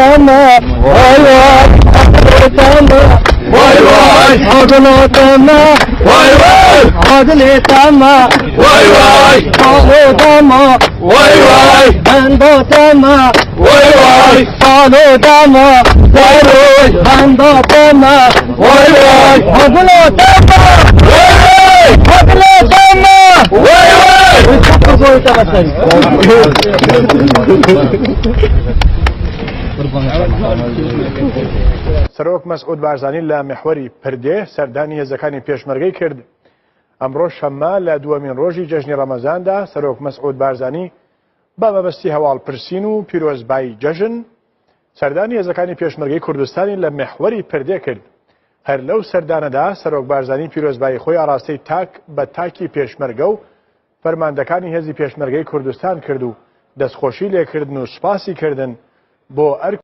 تەما وای وای تەما وای وای عادلە تەما وای وای عادلێ تەما وای وای ساڵۆ تەما وای وای بەندا تەما وای وای ساڵۆ تەما وای وای بەندا تەما وای وای عادلە تەما وای وای عادلە تەما وای وای سەرۆک مەسعود بارزانی لە میحوەری پردێ سەردانی هێزەکانی پێشمەرگەی کرد. ئەمڕۆ شەممە لە دووەمین ڕۆژی جەژنی ڕەمەزاندا سەرۆک مەسعود بارزانی بە مەبەستی هەواڵ پرسین و پیرۆزبایی جەژن سەردانی هێزەکانی پێشمەرگەی کوردستانی لە میحوەری پردێ کرد. هەر لەو سەردانەدا سەرۆک بارزانی پیرۆزبایی خۆی ئاراستەی تاک بە تاکی پێشمەرگە و فەرماندەکانی هێزی پێشمەرگەی کوردستان کرد و دەستخۆشی لێکردن و سوپاسی کردن بۆ ئەرک.